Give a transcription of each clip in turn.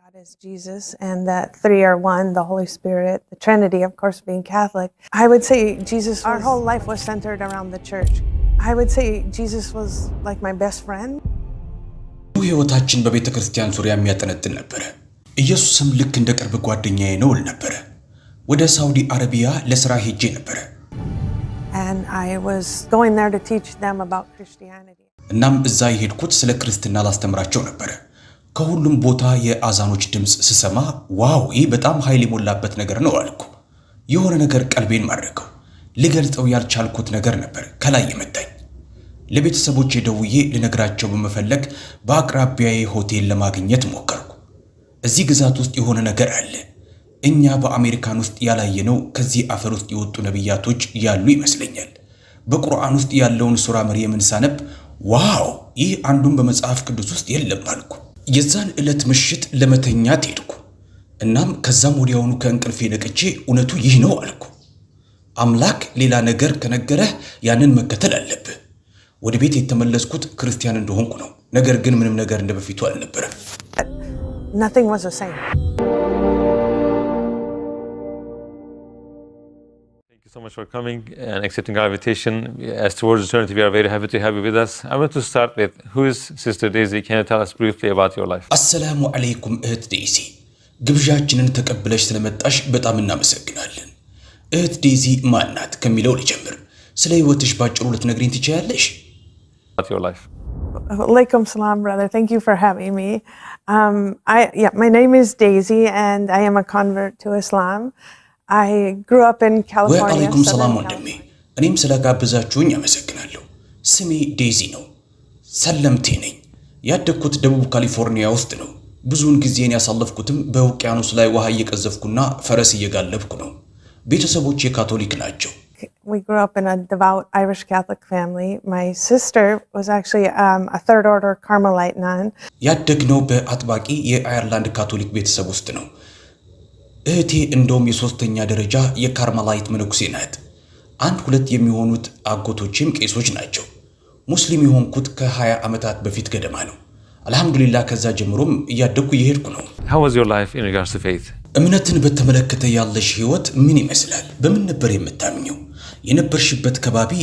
God is Jesus and that three are one, the Holy Spirit, the Trinity, of course, being Catholic. I would say Jesus, our whole life was centered around the church. I would say Jesus was like my best friend. ሕይወታችን በቤተ ክርስቲያን ዙሪያ የሚያጠነጥን ነበረ። ኢየሱስም ልክ እንደ ቅርብ ጓደኛዬ ነው እል ነበረ። ወደ ሳውዲ አረቢያ ለሥራ ሄጄ ነበረ። And I was going there to teach them about Christianity. እናም እዛ የሄድኩት ስለ ክርስትና ላስተምራቸው ነበረ። ከሁሉም ቦታ የአዛኖች ድምፅ ስሰማ ዋው፣ ይህ በጣም ኃይል የሞላበት ነገር ነው አልኩ። የሆነ ነገር ቀልቤን ማረከው። ልገልጸው ያልቻልኩት ነገር ነበር ከላይ የመታኝ። ለቤተሰቦቼ ደውዬ ልነግራቸው በመፈለግ በአቅራቢያዬ ሆቴል ለማግኘት ሞከርኩ። እዚህ ግዛት ውስጥ የሆነ ነገር አለ፣ እኛ በአሜሪካን ውስጥ ያላየነው ከዚህ አፈር ውስጥ የወጡ ነቢያቶች ያሉ ይመስለኛል። በቁርአን ውስጥ ያለውን ሱራ መርየምን ሳነብ ዋው፣ ይህ አንዱም በመጽሐፍ ቅዱስ ውስጥ የለም አልኩ። የዛን ዕለት ምሽት ለመተኛት ሄድኩ። እናም ከዛም ወዲያውኑ ከእንቅልፌ ነቅቼ እውነቱ ይህ ነው አልኩ። አምላክ ሌላ ነገር ከነገረህ ያንን መከተል አለብህ። ወደ ቤት የተመለስኩት ክርስቲያን እንደሆንኩ ነው። ነገር ግን ምንም ነገር እንደ በፊቱ አልነበረም። Nothing was the same. Thank you so much for coming and accepting our invitation. As Towards Eternity, we are very happy to have you with us. I want to start with, who is Sister Daisy? Can you tell us briefly about your life? አሰላሙ አለይኩም እህት ዴይዚ፣ ግብዣችንን ተቀብለሽ ስለመጣሽ በጣም እናመሰግናለን። እህት ዴይዚ ማን ናት ከሚለው ልጀምር። ስለ ሕይወትሽ ባጭሩ ልትነግሪኝ ትችያለሽ? About your life. Alaikum salam, brother. Thank you for having me. Yeah, my name is Daisy, and I am a convert to Islam. I grew up in California. ወአለይኩም ሰላም Southern ወንድሜ፣ California. እኔም ስለጋበዛችሁኝ አመሰግናለሁ። ስሜ ዴይዚ ነው፣ ሰለምቴ ነኝ። ያደግኩት ደቡብ ካሊፎርኒያ ውስጥ ነው። ብዙውን ጊዜን ያሳለፍኩትም በውቅያኖስ ላይ ውሃ እየቀዘፍኩና ፈረስ እየጋለብኩ ነው። ቤተሰቦቼ ካቶሊክ ናቸው። We grew up in a devout Irish Catholic family. My sister was actually a third order Carmelite nun. ያደግነው በአጥባቂ የአየርላንድ ካቶሊክ ቤተሰብ ውስጥ ነው። እህቴ እንደውም የሶስተኛ ደረጃ የካርማላይት መነኩሴ ናት። አንድ ሁለት የሚሆኑት አጎቶቼም ቄሶች ናቸው። ሙስሊም የሆንኩት ከ20 ዓመታት በፊት ገደማ ነው። አልሐምዱሊላህ ከዛ ጀምሮም እያደግኩ እየሄድኩ ነው። How was your life in regards to faith? እምነትን በተመለከተ ያለሽ ህይወት ምን ይመስላል? በምን ነበር የምታምኘው? የነበርሽበት ከባቢ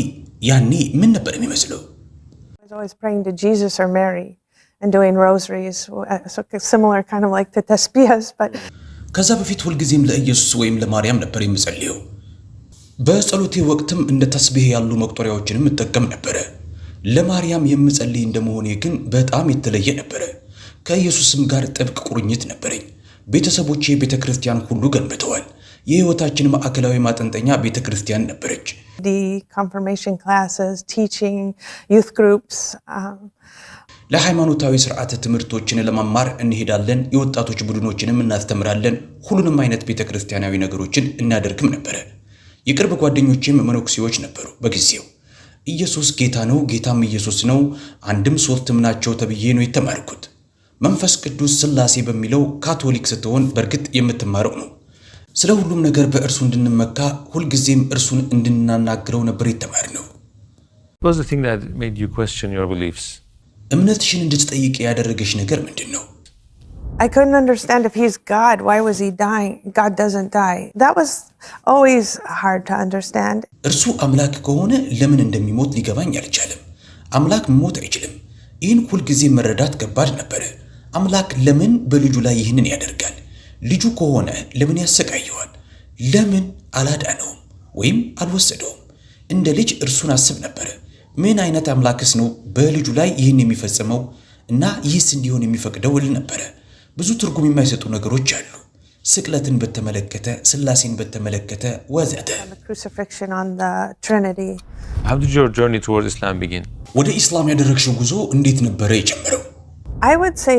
ያኔ ምን ነበር የሚመስለው? I was always praying to Jesus or Mary and doing rosaries, so similar kind of like to tasbihas, but ከዛ በፊት ሁልጊዜም ለኢየሱስ ወይም ለማርያም ነበር የምጸልየው። በጸሎቴ ወቅትም እንደ ተስቢህ ያሉ መቁጠሪያዎችንም እጠቀም ነበረ። ለማርያም የምጸልይ እንደመሆኔ ግን በጣም የተለየ ነበረ። ከኢየሱስም ጋር ጥብቅ ቁርኝት ነበረኝ። ቤተሰቦቼ ቤተ ክርስቲያን ሁሉ ገንብተዋል። የሕይወታችን ማዕከላዊ ማጠንጠኛ ቤተ ክርስቲያን ነበረች። the confirmation classes, teaching, youth groups. ለሃይማኖታዊ ስርዓተ ትምህርቶችን ለመማር እንሄዳለን። የወጣቶች ቡድኖችንም እናስተምራለን። ሁሉንም አይነት ቤተ ክርስቲያናዊ ነገሮችን እናደርግም ነበረ። የቅርብ ጓደኞቼም መነኩሴዎች ነበሩ በጊዜው። ኢየሱስ ጌታ ነው፣ ጌታም ኢየሱስ ነው፣ አንድም ሶስትም ናቸው ተብዬ ነው የተማርኩት። መንፈስ ቅዱስ ሥላሴ በሚለው ካቶሊክ ስትሆን በእርግጥ የምትማረው ነው። ስለ ሁሉም ነገር በእርሱ እንድንመካ ሁልጊዜም እርሱን እንድናናግረው ነበር የተማርነው። What was the thing that made you question your beliefs? እምነትሽን እንድትጠይቂ ያደረገሽ ነገር ምንድን ነው? I couldn't understand, if he's God, why was he dying? God doesn't die. That was always hard to understand. እርሱ አምላክ ከሆነ ለምን እንደሚሞት ሊገባኝ አልቻለም። አምላክ መሞት አይችልም። ይህን ሁልጊዜ መረዳት ከባድ ነበረ። አምላክ ለምን በልጁ ላይ ይህንን ያደርጋል? ልጁ ከሆነ ለምን ያሰቃየዋል? ለምን አላዳነውም ወይም አልወሰደውም? እንደ ልጅ እርሱን አስብ ነበረ። ምን አይነት አምላክስ ነው በልጁ ላይ ይህን የሚፈጽመው እና ይህስ እንዲሆን የሚፈቅደው እል ነበረ። ብዙ ትርጉም የማይሰጡ ነገሮች አሉ። ስቅለትን በተመለከተ፣ ስላሴን በተመለከተ ወዘተ። On the crucifixion, on the Trinity. How did your journey towards Islam begin? ወደ ኢስላም ያደረግሽው ጉዞ እንዴት ነበረ የጀመረው? I would say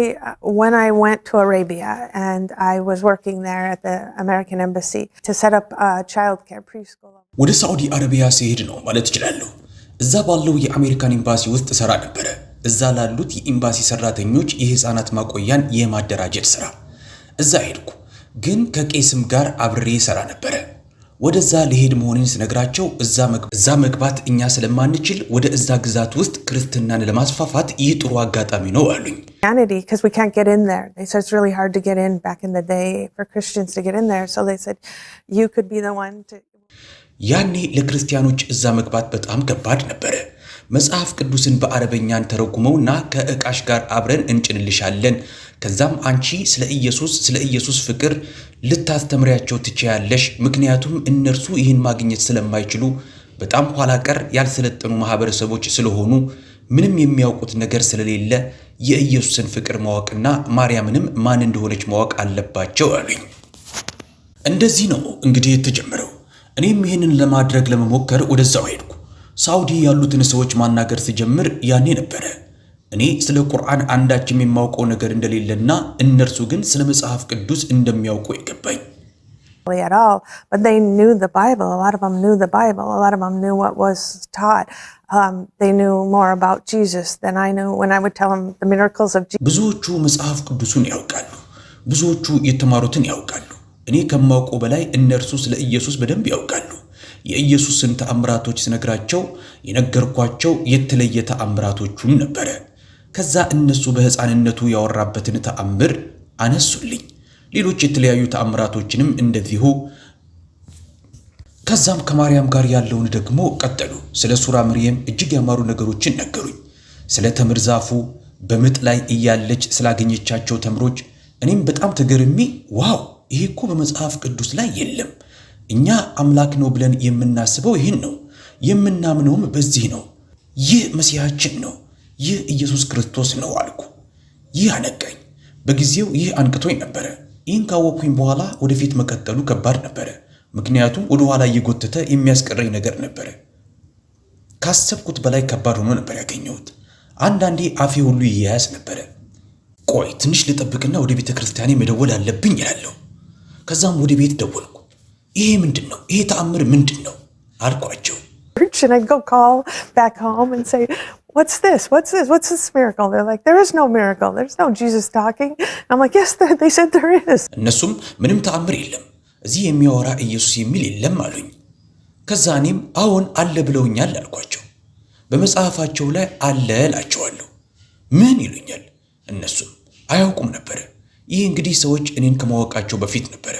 when I went to Arabia and I was working there at the American Embassy to set up a childcare preschool. ወደ ሳዑዲ አረቢያ ስሄድ ነው ማለት እችላለሁ። እዛ ባለው የአሜሪካን ኤምባሲ ውስጥ እሰራ ነበረ። እዛ ላሉት የኤምባሲ ሰራተኞች የህፃናት ማቆያን የማደራጀት ስራ እዛ ሄድኩ። ግን ከቄስም ጋር አብሬ እሰራ ነበረ። ወደዛ ልሄድ መሆኔን ስነግራቸው እዛ መግባት እኛ ስለማንችል ወደ እዛ ግዛት ውስጥ ክርስትናን ለማስፋፋት ይህ ጥሩ አጋጣሚ ነው አሉኝ። Because we can't get in there. They said it's really hard to get in back in the day for Christians to get in there. So they said you could be the one to. ያኔ ለክርስቲያኖች እዛ መግባት በጣም ከባድ ነበረ። መጽሐፍ ቅዱስን በአረበኛ እንተረጉመውና ከእቃሽ ጋር አብረን እንጭንልሻለን። ከዛም አንቺ ስለ ኢየሱስ ፍቅር ልታስተምሪያቸው ትችያለሽ። ምክንያቱም እነርሱ ይህን ማግኘት ስለማይችሉ፣ በጣም ኋላ ቀር ያልሰለጠኑ ማህበረሰቦች ስለሆኑ፣ ምንም የሚያውቁት ነገር ስለሌለ የኢየሱስን ፍቅር ማወቅና ማርያምንም ማን እንደሆነች ማወቅ አለባቸው አሉኝ። እንደዚህ ነው እንግዲህ የተጀመረው። እኔም ይህንን ለማድረግ ለመሞከር ወደዛው ሄድኩ። ሳውዲ ያሉትን ሰዎች ማናገር ስጀምር ያኔ ነበረ እኔ ስለ ቁርአን አንዳችም የማውቀው ነገር እንደሌለና እነርሱ ግን ስለ መጽሐፍ ቅዱስ እንደሚያውቁ የገባኝ። At all, but they knew the Bible. A lot of them knew the Bible. A lot of them knew what was taught. They knew more about Jesus than I knew when I would tell them the miracles of Jesus. ብዙዎቹ መጽሐፍ ቅዱሱን ያውቃሉ። ብዙዎቹ የተማሩትን ያውቃሉ። እኔ ከማውቀው በላይ እነርሱ ስለ ኢየሱስ በደንብ ያውቃሉ። የኢየሱስን ተአምራቶች ስነግራቸው የነገርኳቸው የተለየ ተአምራቶቹን ነበረ። ከዛ እነሱ በሕፃንነቱ ያወራበትን ተአምር አነሱልኝ። ሌሎች የተለያዩ ተአምራቶችንም እንደዚሁ። ከዛም ከማርያም ጋር ያለውን ደግሞ ቀጠሉ። ስለ ሱራ መርየም እጅግ ያማሩ ነገሮችን ነገሩኝ። ስለ ተምር ዛፉ፣ በምጥ ላይ እያለች ስላገኘቻቸው ተምሮች። እኔም በጣም ተገርሜ wow፣ ይሄ እኮ በመጽሐፍ ቅዱስ ላይ የለም። እኛ አምላክ ነው ብለን የምናስበው ይህን ነው፣ የምናምነውም በዚህ ነው። ይህ መሲሐችን ነው፣ ይህ ኢየሱስ ክርስቶስ ነው አልኩ። ይህ አነቃኝ። በጊዜው ይህ አንቅቶኝ ነበረ። ይህን ካወቅኩኝ በኋላ ወደፊት መቀጠሉ ከባድ ነበረ። ምክንያቱም ወደኋላ እየጎተተ የሚያስቀረኝ ነገር ነበረ። ካሰብኩት በላይ ከባድ ሆኖ ነበር ያገኘሁት። አንዳንዴ አፌ ሁሉ ይያያዝ ነበረ። ቆይ ትንሽ ልጠብቅና ወደ ቤተ ክርስቲያኔ መደወል አለብኝ እላለሁ። ከዛም ወደ ቤት ደወልኩ። ይሄ ምንድን ነው? ይሄ ተአምር ምንድን ነው አልኳቸው። And I'd go call back home and say, "What's this? What's this? What's this miracle?" They're like, "There is no miracle. There's no Jesus talking." I'm like, "Yes, they said there is." እነሱም ምንም ተአምር የለም፣ እዚህ የሚያወራ ኢየሱስ የሚል የለም አሉኝ። ከዛ እኔም አዎን አለ ብለውኛል አልኳቸው። በመጽሐፋቸው ላይ አለ እላቸዋለሁ። ምን ይሉኛል? እነሱም አያውቁም ነበረ። ይህ እንግዲህ ሰዎች እኔን ከማወቃቸው በፊት ነበረ።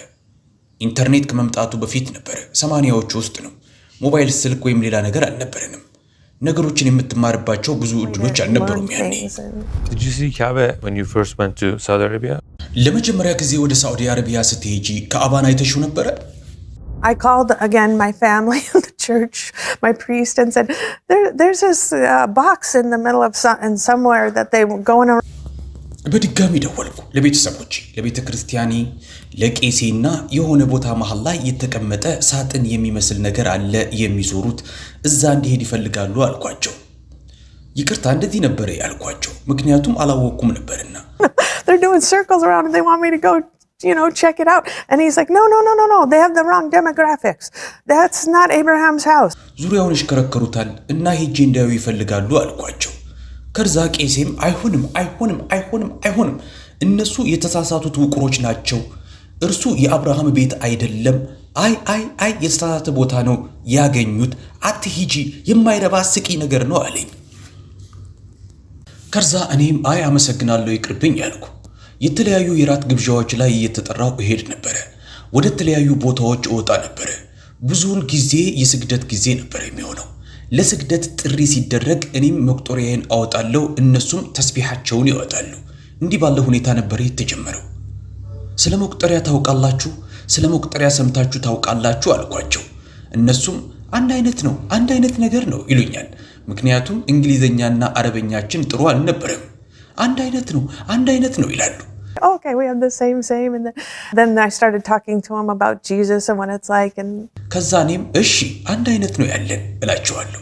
ኢንተርኔት ከመምጣቱ በፊት ነበረ። 80ዎቹ ውስጥ ነው። ሞባይል ስልክ ወይም ሌላ ነገር አልነበረንም። ነገሮችን የምትማርባቸው ብዙ እድሎች አልነበሩም ያኔ። Did you see Kaaba when you first went to Saudi Arabia? ለመጀመሪያ ጊዜ ወደ ሳዑዲ አረቢያ ስትሄጂ ካዕባን አይተሽው ነበረ? I called again my family, the church, my priest, and said, "There's this box in the middle of some, and somewhere that they were going around." በድጋሚ ደወልኩ ለቤተሰቦቼ፣ ለቤተ ክርስቲያኔ፣ ለቄሴና የሆነ ቦታ መሃል ላይ የተቀመጠ ሳጥን የሚመስል ነገር አለ የሚዞሩት፣ እዛ እንድሄድ ይፈልጋሉ አልኳቸው። ይቅርታ እንደዚህ ነበረ ያልኳቸው፣ ምክንያቱም አላወቅኩም ነበርና። They're doing circles around and they want me to go check it out. And he's like, No. They have the wrong demographics. That's not Abraham's house." ዙሪያውን ይሽከረከሩታል እና ሄጄ እንዳየው ይፈልጋሉ አልኳቸው። ከዛ ቄሴም አይሆንም፣ አይሆንም፣ አይሆንም፣ አይሆንም፣ እነሱ የተሳሳቱት ውቅሮች ናቸው። እርሱ የአብርሃም ቤት አይደለም። አይ አይ አይ፣ የተሳሳተ ቦታ ነው ያገኙት። አትሂጂ፣ የማይረባ አስቂ ነገር ነው አለኝ። ከዛ እኔም አይ አመሰግናለሁ፣ ይቅርብኝ አልኩ። የተለያዩ የራት ግብዣዎች ላይ እየተጠራሁ እሄድ ነበረ። ወደ ተለያዩ ቦታዎች እወጣ ነበረ። ብዙውን ጊዜ የስግደት ጊዜ ነበር የሚሆነው። ለስግደት ጥሪ ሲደረግ እኔም መቁጠሪያዬን አወጣለሁ፣ እነሱም ተስቢሓቸውን ያወጣሉ። እንዲህ ባለ ሁኔታ ነበር የተጀመረው። ስለ መቁጠሪያ ታውቃላችሁ? ስለ መቁጠሪያ ሰምታችሁ ታውቃላችሁ? አልኳቸው። እነሱም አንድ አይነት ነው፣ አንድ አይነት ነገር ነው ይሉኛል። ምክንያቱም እንግሊዝኛና አረበኛችን ጥሩ አልነበረም። አንድ አይነት ነው፣ አንድ አይነት ነው ይላሉ። Okay, we have the same, same. And then I started talking to him about Jesus and what it's like. And ከዛ እኔም እሺ አንድ አይነት ነው ያለን እላቸዋለሁ።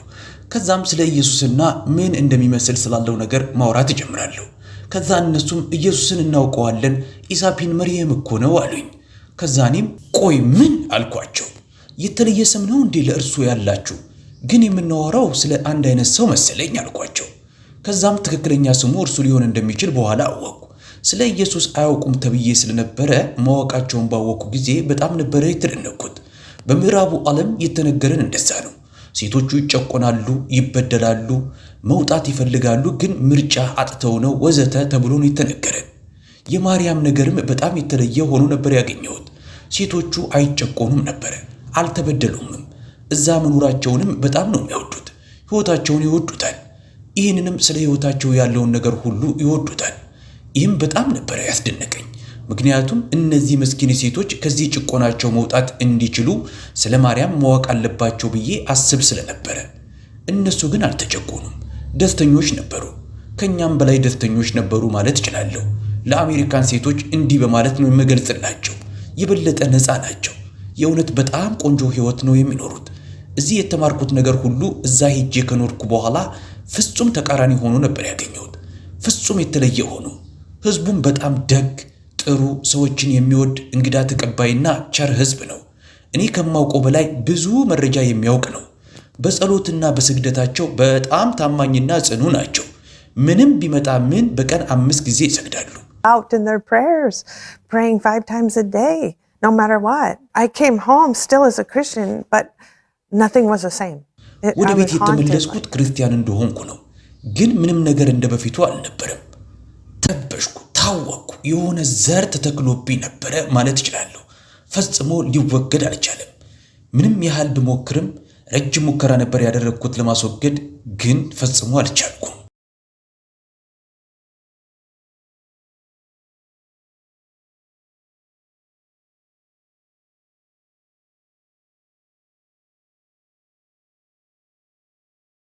ከዛም ስለ ኢየሱስና ምን እንደሚመስል ስላለው ነገር ማውራት እጀምራለሁ። ከዛ እነሱም ኢየሱስን እናውቀዋለን፣ ኢሳ ቢን መርየም እኮ ነው አሉኝ። ከዛ እኔም ቆይ ምን አልኳቸው። የተለየ ስም ነው እንዴ ለእርሱ ያላችሁ? ግን የምናወራው ስለ አንድ አይነት ሰው መሰለኝ አልኳቸው። ከዛም ትክክለኛ ስሙ እርሱ ሊሆን እንደሚችል በኋላ አወቅኩ። ስለ ኢየሱስ አያውቁም ተብዬ ስለነበረ ማወቃቸውን ባወቅኩ ጊዜ በጣም ነበረ የተደነቅኩት። በምዕራቡ ዓለም የተነገረን እንደዛ ነው። ሴቶቹ ይጨቆናሉ፣ ይበደላሉ፣ መውጣት ይፈልጋሉ፣ ግን ምርጫ አጥተው ነው ወዘተ ተብሎ ነው የተነገረን። የማርያም ነገርም በጣም የተለየ ሆኖ ነበር ያገኘሁት። ሴቶቹ አይጨቆኑም ነበረ፣ አልተበደሉምም። እዛ መኖራቸውንም በጣም ነው የሚወዱት። ሕይወታቸውን ይወዱታል። ይህንንም ስለ ሕይወታቸው ያለውን ነገር ሁሉ ይወዱታል። ይህም በጣም ነበረ ያስደነቀኝ። ምክንያቱም እነዚህ ምስኪን ሴቶች ከዚህ ጭቆናቸው መውጣት እንዲችሉ ስለ ማርያም ማወቅ አለባቸው ብዬ አስብ ስለነበረ፣ እነሱ ግን አልተጨቆኑም፣ ደስተኞች ነበሩ። ከእኛም በላይ ደስተኞች ነበሩ ማለት እችላለሁ። ለአሜሪካን ሴቶች እንዲህ በማለት ነው የምገልጽላቸው። የበለጠ ነፃ ናቸው። የእውነት በጣም ቆንጆ ሕይወት ነው የሚኖሩት። እዚህ የተማርኩት ነገር ሁሉ እዛ ሄጄ ከኖርኩ በኋላ ፍጹም ተቃራኒ ሆኖ ነበር ያገኘሁት። ፍጹም የተለየ ሆኖ፣ ህዝቡም በጣም ደግ፣ ጥሩ፣ ሰዎችን የሚወድ፣ እንግዳ ተቀባይና ቸር ህዝብ ነው። እኔ ከማውቀው በላይ ብዙ መረጃ የሚያውቅ ነው። በጸሎትና በስግደታቸው በጣም ታማኝና ጽኑ ናቸው። ምንም ቢመጣ ምን በቀን 5 ጊዜ ይሰግዳሉ። Out in their prayers, praying five times a day, no matter what. I came home still as a Christian, but nothing was the same. ወደ I ቤት was haunted. የተመለስኩት ክርስቲያን እንደሆንኩ ነው። ግን ምንም ነገር እንደ በፊቱ አልነበረም። ተረበሽኩ፣ ታወቅኩ። የሆነ ዘር ተተክሎብኝ ነበረ ማለት እችላለሁ። ፈጽሞ ሊወገድ አልቻለም። ምንም ያህል ብሞክርም፣ ረጅም ሙከራ ነበር ያደረግኩት ለማስወገድ፣ ግን ፈጽሞ አልቻልኩም።